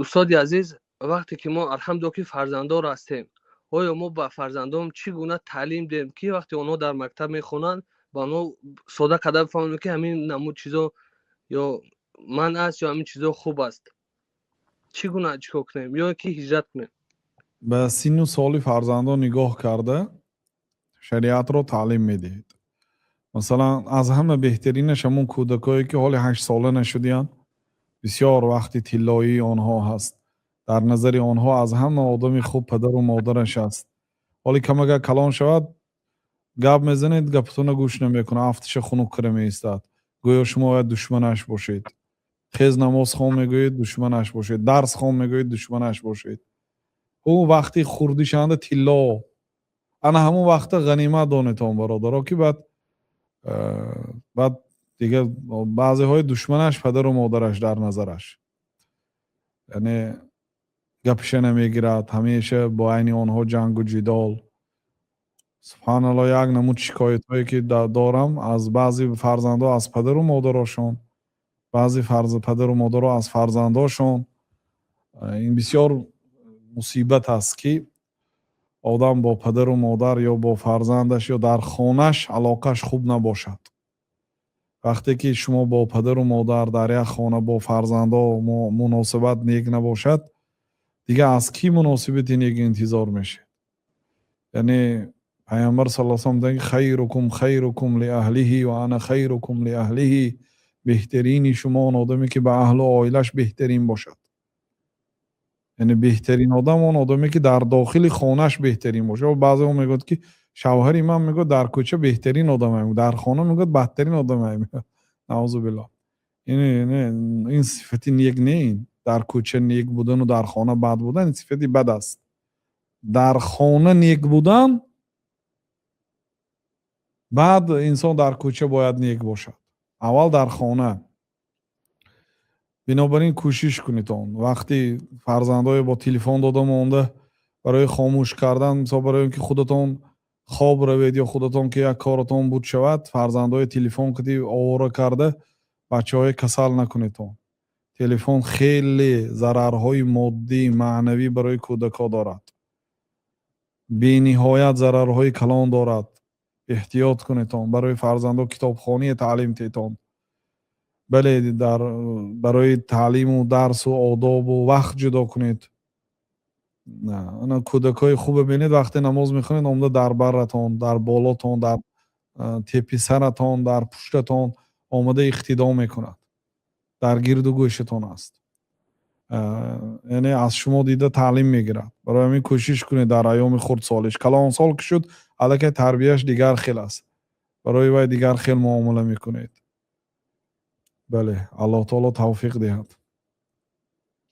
Устоди азиз, вақте ки мо, алҳамдулилло, ки фарзанддор ҳастем, оё мо ба фарзандон чӣ гуна таълим диҳем, ки вақте онҳо дар мактаб мехонанд, ба онҳо сода карда бифаҳмонем, ки ҳамин намуд чизо ё манъ аст, ё ҳамин чизо хуб аст? Чӣ гуна, чӣ кор кунем ё ки ҳиҷрат кунем? Ба синну соли фарзандон нигоҳ карда, шариатро таълим медиҳед. Масалан, аз ҳама беҳтаринаш ҳамон кӯдакое, ки ҳоли 8-сола нашудиянд. Бисёр вақти тиллоии онҳо ҳаст. Дар назари онҳо аз ҳама одами хуб падару модараш аст. Ҳоли камагак калон шавад, гап мезанед, гапатонро гӯш намекунад, афтиша хунук кара меистад, гӯё шумо бояд душманаш бошед. Хез, намоз хон мегӯед, душманаш бошед, дарс хон мегӯед, душманаш бошед. Ӯ вақти хурдишанда тилло, ана ҳамон вақта ғанимат донетон, бародаро, ки баъд дигар баъзеҳои душманаш падару модараш дар назараш, яъне гапиша намегирад, ҳамеша бо айни онҳо ҷангу ҷидол. Субҳаналло, як намуд шикоятҳое, ки дорам аз баъзе фарзандҳо аз падару модарошон, баъзе падару модаро аз фарзандошон. Ин бисёр мусибат аст, ки одам бо падару модар ё бо фарзандаш ё дар хонаш алоқаш хуб набошад. Вақте ки шумо бо падару модар дар як хона, бо фарзандо муносибат нек набошад, дигар аз кӣ муносибати нек интизор мешавед? Яъне Пайғамбар саллаллоҳу алайҳи васаллам мегӯянд: "Хайрукум хайрукум лиаҳлиҳи ва ана хайрукум лиаҳлиҳи". Беҳтарини шумо он одаме, ки ба аҳлу оилаш беҳтарин бошад. Яъне беҳтарин одам он одаме, ки дар дохили хонаш беҳтарин бошад. Баъзеҳо мегӯяд, ки шавҳари ман, мегӯяд, дар кӯча беҳтарин одам, дар хона, мегӯяд, бадтарин одам. Наъузу биллоҳ. Ин сифати нек не. Ин дар кӯча нек будану дар хона бад будан ин сифати бад аст. Дар хона нек будан, баъд инсон дар кӯча бояд нек бошад. Аввал дар хона. Бинобар ин кӯшиш кунед, он вақти фарзандое бо телефон дода монда, барои хомӯш кардан, мисол, барои он ки худатон хоб равед ё худатон ки як коратон буд шавад, фарзандое телефон кунӣ, овора карда, бачаҳое касал накунедон. Телефон хеле зарарҳои моддӣ, маънавӣ барои кӯдакҳо дорад, бениҳоят зарарҳои калон дорад. Эҳтиёт кунедон. Барои фарзандо китобхоние таълим тетон. Бале, дар барои таълиму дарсу одобу вақт ҷудо кунед. Кӯдакҳои хубе бинед, вақте намоз мехонед, омада дар барратон, дар болотон, дар тепи саратон, дар пуштатон омада иқтидо мекунад, дар гирду гӯшатон аст, яъне аз шумо дида таълим мегирад. Барои ҳамин кӯшиш кунед дар айёми хурдсолиш. Калонсол ки шуд, аллакай тарбияш дигар хел аст, барои вай дигар хел муомила мекунед. Бале, Аллоҳ таоло тавфиқ диҳад.